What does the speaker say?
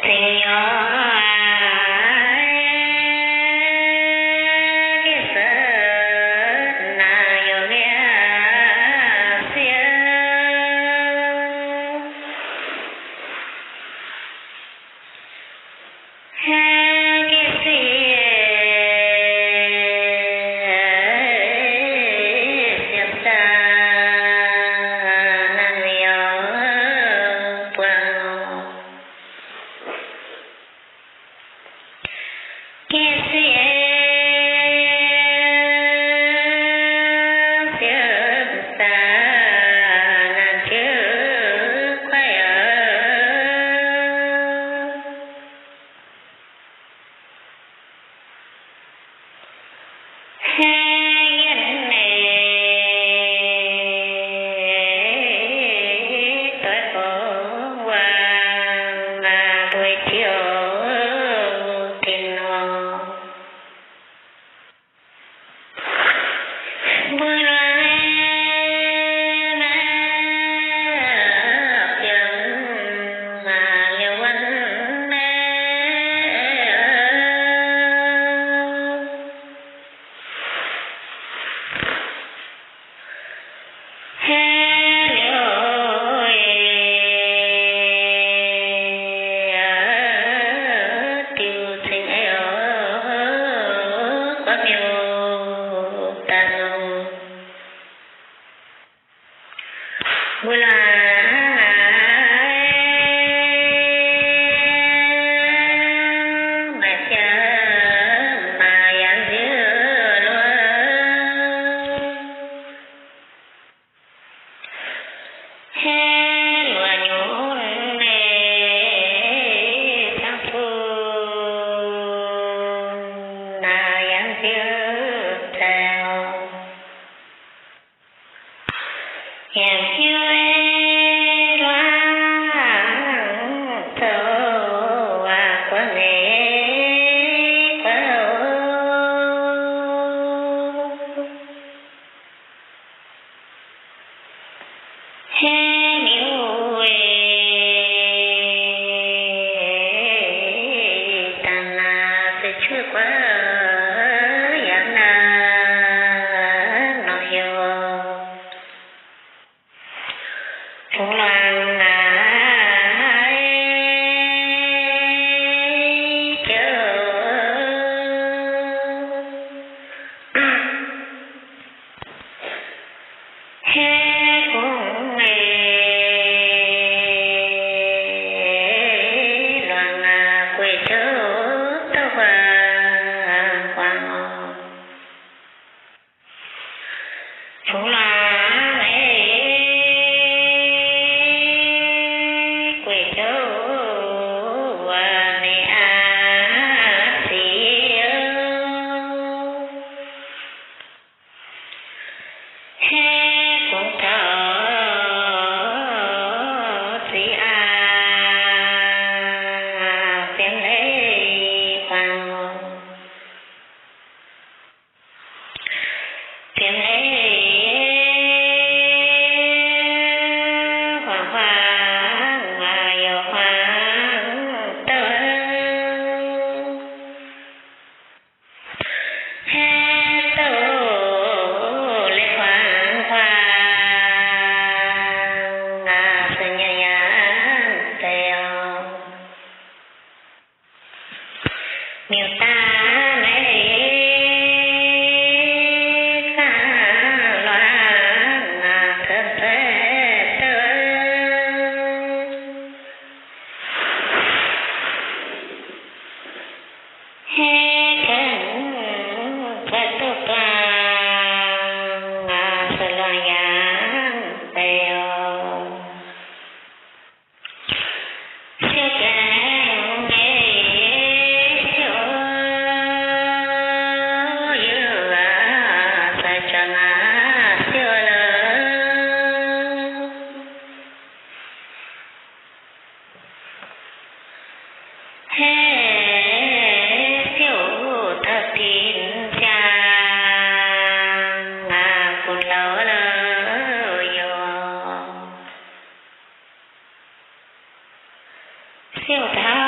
Zingh nyorx, gitv se naaic youc liaauc siou, gitv se siepv-zaqc naaic youc buangh. Gitv se siepv-zaqc naaic ziouc guaiv oc. Haaix yienh leiz doix gorngv waac, mbuo ziouc tin nor. Mbuo luangh naaiv biangh liouh wuonh naaiv. Haaix liuz diuh cing-eix oc, guaix miuc daaih longc. Mbuo luangh naaiv maaih jaax maaih yaangh nziouv luoqc. Haaix luoqc nyungc leiz cangv zuqc naaic yaangh nziouv daaih oc. Yaac hiuv luangc zoux waac guaix leiz guaix oc. Haaix liuz daaih naaic se cuotv guaix yaac naaic nor heuc. Fungx luangc naaiv jauv haaix kungx leiz luangc gueic jauv douv huaang huaang oc. Fungx luangc leiz gueic jauv waac leiz aqv ziouc. Haaix kungx taux ziqc aqv, ziemx leiz huaang. Ziemx leiz huaang huaang, yaac huaang douv. Haaix douv leiz huaang huaang, se nyanc yaac deix oc. Miuc-daaih maiv zaah luangc, cuotv zeiv douv. Haaix kungx cuotv douv duangh, se luangc yaac deix oc. Siou gaengh leiz siou, yie aac sai juangc aac siou lorqc. Haaix siou taux dinc ziangh, gunv lauh lorqc yoc. Siou taux